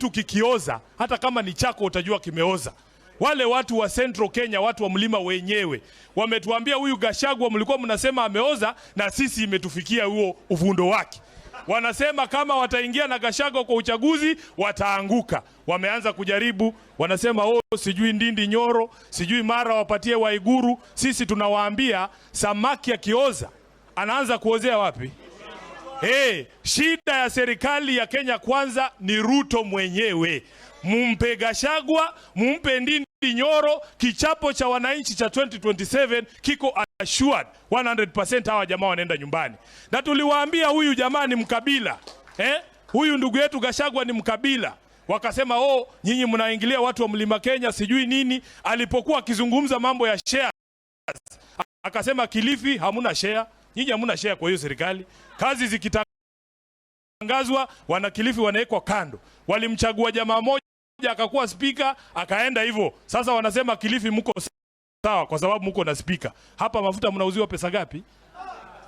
Kikioza, hata kama ni chako utajua kimeoza. Wale watu wa Central Kenya, watu wa mlima wenyewe wametuambia huyu Gachagua mlikuwa mnasema ameoza, na sisi imetufikia huo uvundo wake. Wanasema kama wataingia na Gachagua kwa uchaguzi wataanguka. Wameanza kujaribu, wanasema, "Oh, sijui Ndindi Nyoro, sijui mara wapatie Waiguru." Sisi tunawaambia samaki akioza anaanza kuozea wapi? Hey, shida ya serikali ya Kenya Kwanza ni Ruto mwenyewe. Mumpe Gachagua, mumpe Ndindi Nyoro, kichapo cha wananchi cha 2027 kiko assured 100%. Hawa jamaa wanaenda nyumbani, na tuliwaambia huyu jamaa ni mkabila, eh? Huyu ndugu yetu Gachagua ni mkabila. Wakasema, "Oh, nyinyi mnaingilia watu wa Mlima Kenya," sijui nini. Alipokuwa akizungumza mambo ya shares, akasema, "Kilifi hamuna share, nyinyi hamuna share kwa hiyo serikali." Kazi zikitangazwa, wana Kilifi wanawekwa kando. Walimchagua jamaa moja akakuwa spika, akaenda hivyo. Sasa wanasema Kilifi mko sawa kwa sababu mko na spika. Hapa mafuta mnauziwa pesa ngapi?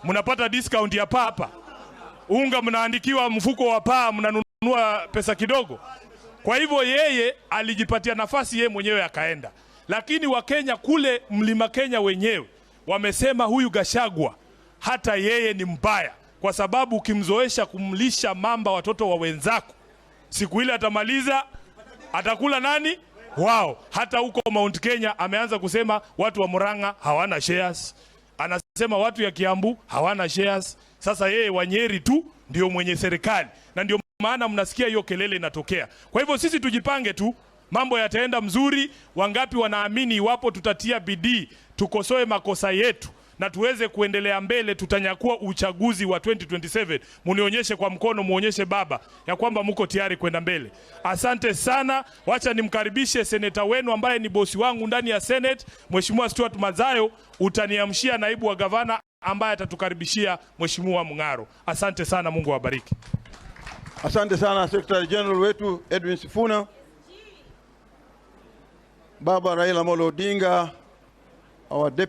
Mnapata discount ya papa. Unga mnaandikiwa mfuko wa paa, mnanunua pesa kidogo. Kwa hivyo yeye alijipatia nafasi yeye mwenyewe akaenda, lakini Wakenya kule Mlima Kenya wenyewe wamesema huyu Gachagua hata yeye ni mbaya, kwa sababu ukimzoesha kumlisha mamba watoto wa wenzako, siku ile atamaliza atakula nani wao. Hata huko Mount Kenya ameanza kusema watu wa Murang'a hawana shares, anasema watu ya Kiambu hawana shares. Sasa yeye wa Nyeri tu ndio mwenye serikali, na ndio maana mnasikia hiyo kelele inatokea. Kwa hivyo sisi tujipange tu, mambo yataenda mzuri. Wangapi wanaamini iwapo tutatia bidii, tukosoe makosa yetu na tuweze kuendelea mbele, tutanyakua uchaguzi wa 2027? Munionyeshe kwa mkono, muonyeshe baba ya kwamba muko tayari kwenda mbele. Asante sana. Wacha nimkaribishe seneta wenu ambaye ni bosi wangu ndani ya Senate, Mheshimiwa Stewart Madzayo. Utaniamshia naibu wa gavana ambaye atatukaribishia Mheshimiwa Mung'aro. Asante sana, Mungu awabariki. Asante sana, Secretary General wetu Edwin Sifuna, Baba Raila Amolo Odinga, our deputy